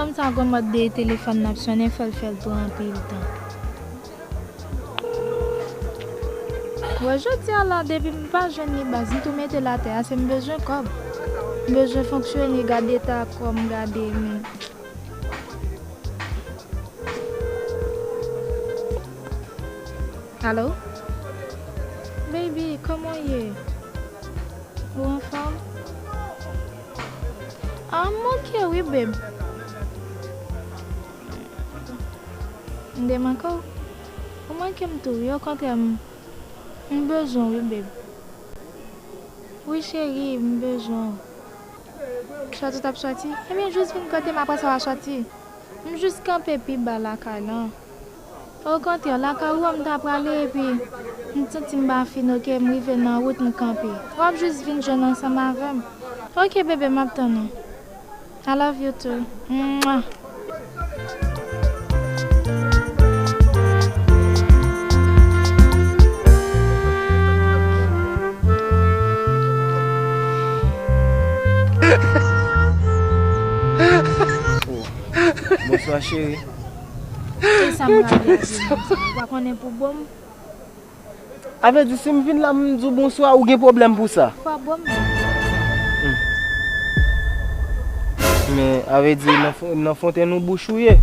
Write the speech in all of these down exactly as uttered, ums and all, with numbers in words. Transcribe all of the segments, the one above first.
Fanm sa gon mòd de telefòn n ap sonnen, fò l fè l pran anpil tan. Wè, jodi a la, depi m pa jwenn li baz, m tou mete l atè a, se m bezwen kòb. M bezwen fonksyone, gade eta kò m, gade men. Alo? Baby, kòman w ye? Ou anfòm? Ah, m oke wi, babe. M te manke w? Ou manke m tou wi, okontrè, m, m bezwen w wi, babe. Wi, cheri, m bezwen w. Sòti w t ap sòti? Ebyen, jis vin kote m, apre sa w a sòti. M jis kanpe pi ba lakay lan. Okontrè, lakay ou an m ta prale, epi m santi m pa fin oke, m rive nan wout, m kanpe. W ap jis vin jwenn ansanm avè m. Oke, bebe, m ap tann ou. I love you too. Mwah. Oh. Bonswa, cheri. E sa m rale a di w menm sa? Ou pa konnen pou bon m? A vle di, si m vin la, m di w bonswa, ou gen pwoblèm pou sa? Fò bon m. Hmm. Men, a vle di, nan fon-, nan fontenn ou bouch ou ye.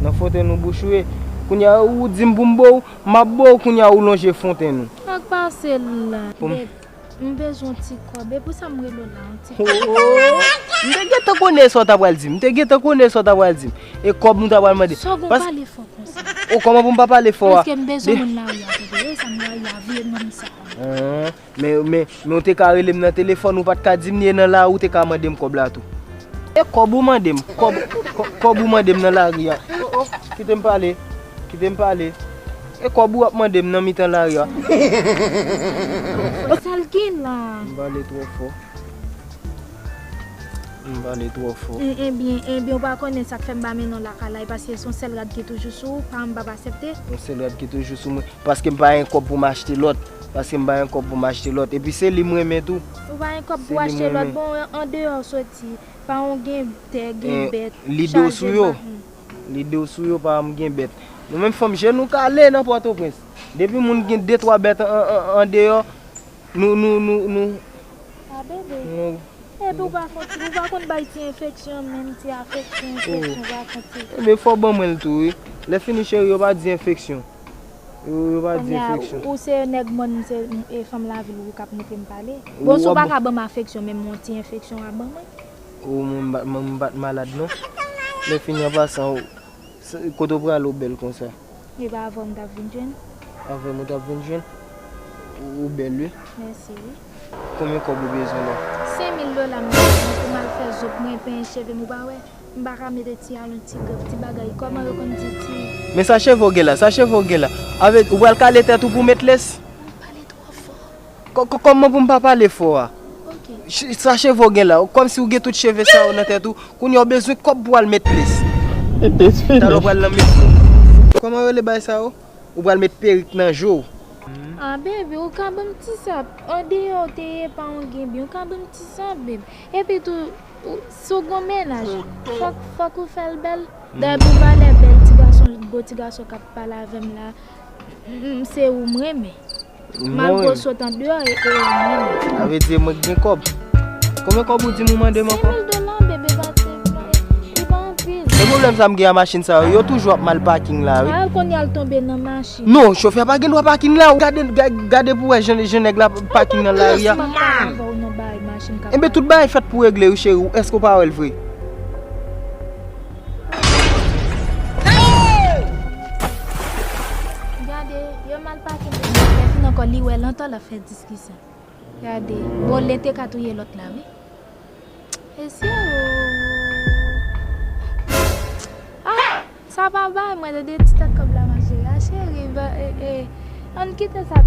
Nan fontenn ou bouch ou ye. Kounye a, ou di m pou m bo w, m ap bo w, kounye a, ou lonje fontenn ou. Ak pase la. Pou m- Bèb, m bezwen ti kòb. E pou sa m rele w la, yon ti kòb. Oh, oh. M te gentan konnen sa w ta pral di m. M te gentan konnen sa w ta pral di m. E kòb nou ta pral mande. Sa w gon pale fò konsa? O, kòman pou m pa pale fò a? Paske m bezwen moun lari a, tande. E sa m lari a, vye nonm sa. Ah, men, men, men ou te ka rele m nan telefòn, ou pa t ka di m li e nan lari, ou te ka mande m kòb la tou. E kòb ou mande m, kòb, kò-, kòb ou mande m nan lari a. Oh, oh, kite m pale, kite m pale. E kòb ou ap mande m nan mitan lari a. Sa l gen la? M pale twò fò. M pale twò fò. E, ebyen, ebyen, ou pa konnen sa k fè m pa mennen w lakay la, e paske se yon sèl rad ki toujou sou ou, pa m p ap aksepte. Yon sèl rad ki toujou sou mwen, paske m pa gen kòb pou m achte lòt, paske m pa gen kòb pou m achte lòt, epi se li m renmen tou. Ou pa gen kòb pou achte lòt, bon, andeyò soti, pa w gen tè, gen bèt, lide w sou yo. Lide w sou yo, pa m gen bèt. Nou menm fanm, je nou kale nan Pòtoprens. Depi moun gen de twa bèt an, an, andeyò, nou, nou, nou, nou. A, bebe. Epi ou pa konn, ou pa konn bay ti enfeksyon, menm ti afeksyon, enfeksyon, ou pa konn ti. Ebyen, fò w ban mwen l tou, wi. Lè fini, cheri, yo pa di enfeksyon. Yo, yo pa di enfeksyon. Kounye a, ou se nèg mòn, m se, e, fanm lavil, ou k ap montre m pale. Bon, si w pa ka ban m afeksyon, menm yon ti enfeksyon w ap ban mwen. Ou, mwen m pa, mwen m pa t malad, non. Lè fini, an pasan, ou, se, kote w prale, ou bèl konsa. Epa avè w m t ap vin jwenn. Avè m ou t ap vin jwenn? Ou, ou bèl, wi. Mèsi, wi. Konbyen kòb ou bezwen la? Senk mil dola m bezwen pou m al fè zong mwen, penyen cheve m, ou pa wè? M pa ka mete ti alon, ti gòb, ti bagay. Kòman yo konn di ti. Men sa cheve w gen la, sa cheve w gen la. Avè, ou pral kale tèt ou pou w met lès? Ou pale twò fò. Kò-, kò-, kòman pou m pa pale fò a? Ok. Ch-, sa cheve w gen la, kòmsi w gen tout cheve sa yo nan tèt ou, kounye a w bezwen kòb pou w al met lès. Talè w pral nan met. Kòman yo rele bagay sa yo? Ou pral met perik nan je w. Ah, bebe, ou ka ban m ti sa. Andeyò w te ye, pa w gen byen, ou ka ban m ti sa, bebe. Epi tou, ou, si w gon mennaj, fòk, fòk ou fè l bèl. Dayè pou valè bèl ti gason, bo ti gason k ap pale avè m la, m, m, se ou m renmen. Malgre w sot andeyò e, e ou m renmen. Sa vle di mwen k gen kòb. Konbyen kòb ou di m ou mande m ankò? Senk mil dola, bebe, pa t, li pa anpil. E pwoblèm sa m gen a machin sa yo, yo toujou ap mal paking la, wi. Al kounye a l tonbe nan machin. Non, chofè pa gen dwa paking la. Gade, ga-, gade pou wè jan, jan nèg la paking nan lari a. Enben, tout bagay fèt pou regle, wi, cheri. Èske w pa wè l vre? Gade, yo mal paking. Lè fin ankò, li wè l antan l ap fè diskisyon. Gade, bon, l te ka touye lòt la, wi. E si, oh. Ah, sa pa bay mwen, tande ti tèt kòb la, ma chérie. Ah, cheri, ba, e, e, ann kite sa.